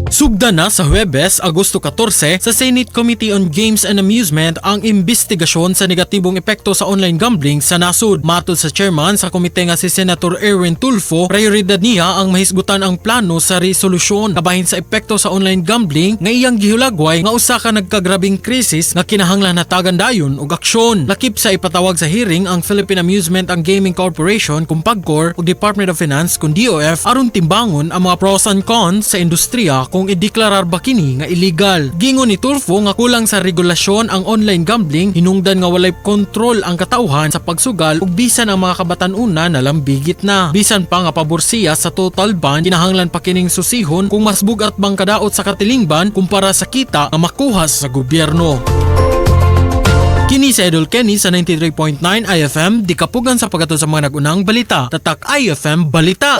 Sugdan na sa Huwebes, Agosto 14, sa Senate Committee on Games and Amusement ang imbestigasyon sa negatibong epekto sa online gambling sa nasod. Matod sa chairman sa komite nga si Senator Erwin Tulfo, prioridad niya ang mahisgutan ang plano sa resolusyon kabahin sa epekto sa online gambling nga iyang gihulagway nga usa ka nagkagrabing krisis nga kinahanglan hatagan dayon og aksyon. Lakip sa ipatawag sa hearing ang Philippine Amusement and Gaming Corporation kung PAGCOR ug Department of Finance kung DOF aron timbangon ang mga pros and cons sa industriya kung ideklarar ba kini nga illegal. Giingon ni Tulfo nga kulang sa regulasyon ang online gambling, hinungdan nga walay kontrol ang katawhan sa pagsugal ug bisan ang mga kabatan-una nalambigit na. Bisan pa nga pabor siya sa total ban, kinahanglan pa kining susihon kung mas bugat bang kadaot sa katilingban kumpara sa kita nga makuha sa gobyerno. Kini si Idol Kenny sa 93.9 IFM, di kapugan sa paghatod sa mga nag-unang balita. Tatak IFM Balita!